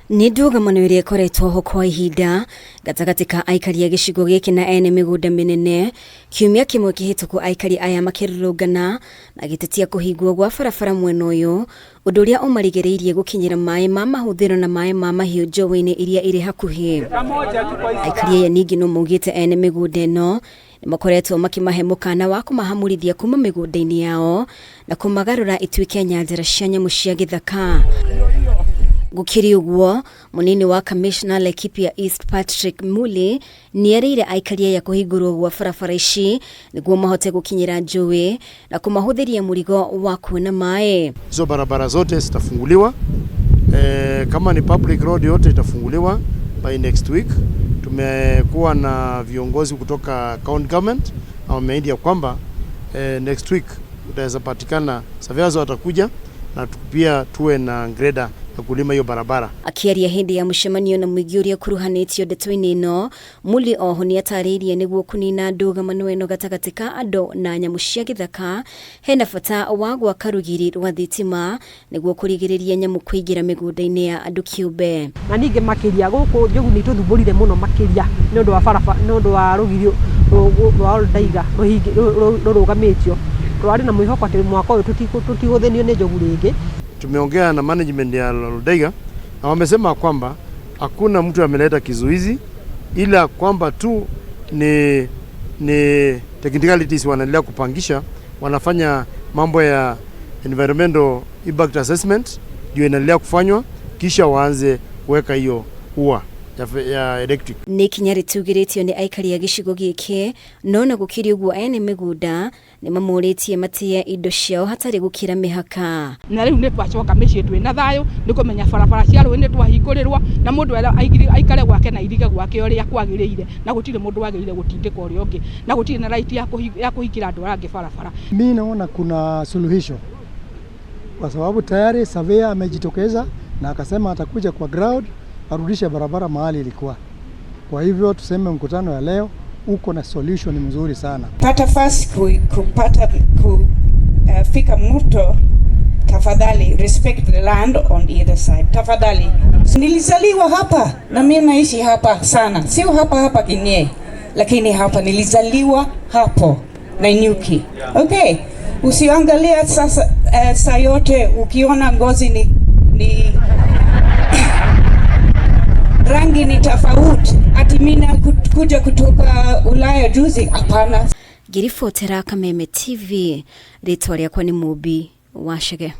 Nĩ ndũgamano ĩrĩa ĩkoretwo ho kwa ihinda gatagatĩ ka aikari a gĩcigo gĩkĩ na ene mĩgũnda mĩnene. Kiumia kĩmwe kĩhĩtũku aikari aya makĩrũrũngana magĩtetia kũhingwo gwa barabara mwena ũyũ, ũndũ ũrĩa ũmarigĩrĩirie gũkinyĩra maĩ ma mahũthĩro na maĩ ma mahiũ njũĩ-inĩ iria irĩ hakuhĩ. Aikari aya ningĩ no maugĩte ene mĩgũnda ĩno nĩ makoretwo makĩmahe mũkana wa kũmahamũrithia kuma mĩgũnda-inĩ yao na kũmagarũra ituĩke nyanjara cia nyamũ cia gĩthaka. Gũkĩrĩ ũguo, mũnini wa kamishna Laikipia East Patrick Muli nĩerĩire aikari aya kũhingũrwo gwa barabara ici nĩguo mahote gũkinyĩra njũĩ na kũmahũthĩria mũrigo wa kuona maĩ. Hizo barabara zote zitafunguliwa. E, kama ni public road yote itafunguliwa by next week. Tumekuwa na viongozi kutoka county government na wameahidi ya kwamba e, next week utaweza patikana surveyors watakuja na pia tuwe na greda ya kulima hiyo barabara. Akĩaria hĩndĩ ya mũcemanio na mũingĩ ũrĩa ũkuruhanĩtio ndeto-inĩ ĩno, Muli oho nĩatarĩirie nĩguo kũnina ndũgamano ĩno gatagatĩ ka andũ na nyamũ cia gĩthaka, hena bata wa gwaka rũgiri rwa thitima nĩguo kũrigĩrĩria nyamũ kũingĩra mĩgũnda-inĩ ya andũ kĩũmbe. Na ningĩ makĩria gũkũ njogu nĩ itũthumbũrire mũno makĩria nĩ ũndũ wa barabara, nĩ ũndũ wa rũgiri rwa Oldaiga rũrũgamĩtio. Tũrarĩ na mwĩhoko atĩ mwaka ũyũ tũtigũthĩnio nĩ njogu rĩngĩ. Tumeongea na management ya Oldaiga na wamesema kwamba hakuna mtu ameleta kizuizi, ila kwamba tu ni, ni technicalities wanaendelea kupangisha, wanafanya mambo ya environmental impact assessment ndio inaendelea kufanywa, kisha waanze kuweka hiyo ua ya, ya electric. Nĩ ikinya rĩtũgĩrĩtio nĩ aikari a gĩcigo gĩkĩ, no na gũkĩrĩ ũguo ene mĩgũnda nĩ mamũrĩtie matĩye indo ciao hatarĩ gũkĩra mĩhaka. Na rĩu nĩ twacoka mĩciĩ twĩ na thayũ nĩ kũmenya barabara cia rũĩ nĩ twahingũrĩrwo na mũndũ aikare gwake na airige gwake ũrĩa kwagĩrĩire na gũtirĩ mũndũ wagĩrĩire gũtindĩka ũrĩa ũngĩ na gũtirĩ na right ya kũhingĩra andũ arĩa angĩ barabara. Mi naona kuna suluhisho kwa sababu tayari surveyor amejitokeza na akasema atakuja kwa ground arudishe barabara mahali ilikuwa. Kwa hivyo tuseme mkutano ya leo uko na solution mzuri sana. Pata fasi kupata kufika mto, tafadhali respect the land on either side. Tafadhali. Nilizaliwa hapa na mimi naishi hapa sana, sio hapa hapa Kinyee, lakini hapa nilizaliwa hapo Nanyuki. Okay, usiangalia sasa saa yote ukiona ngozi ni, ni rangi ni tofauti, ati mimi kuja kutoka Ulaya juzi? Hapana. Ngĩribotera Kameme TV, rĩtwa rĩakwa nĩ Mũmbi wa Chege.